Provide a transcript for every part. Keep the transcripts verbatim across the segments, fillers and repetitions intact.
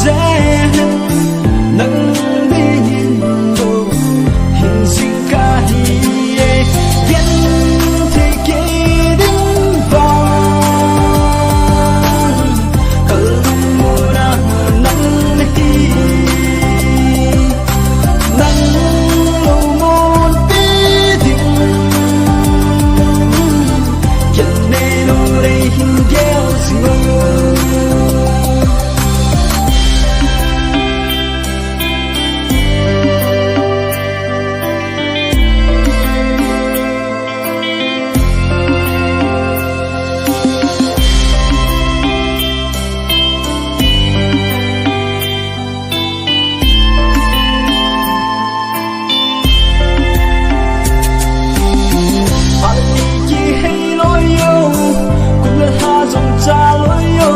Nang ni hin lo hin sing kahi e, genthei kei ding vang, kalungmona nang nahi. Nang lo mon pi ding, kei nei lo lei hin gel sing lo. Ani kihei loi o, kum le lha jong cha loi o,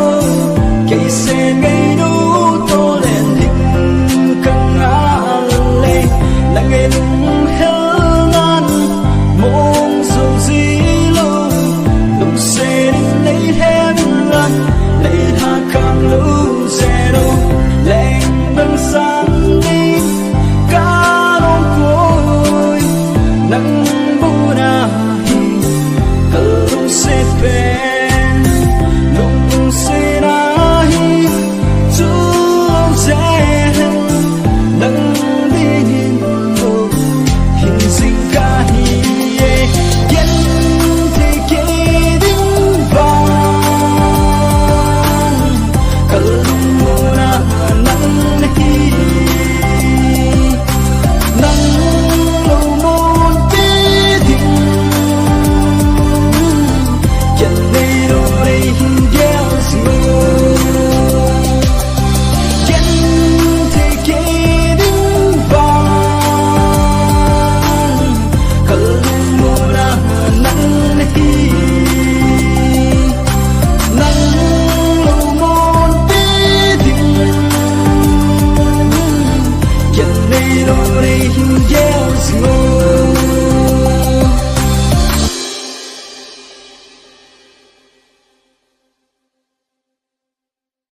kei se ngei nu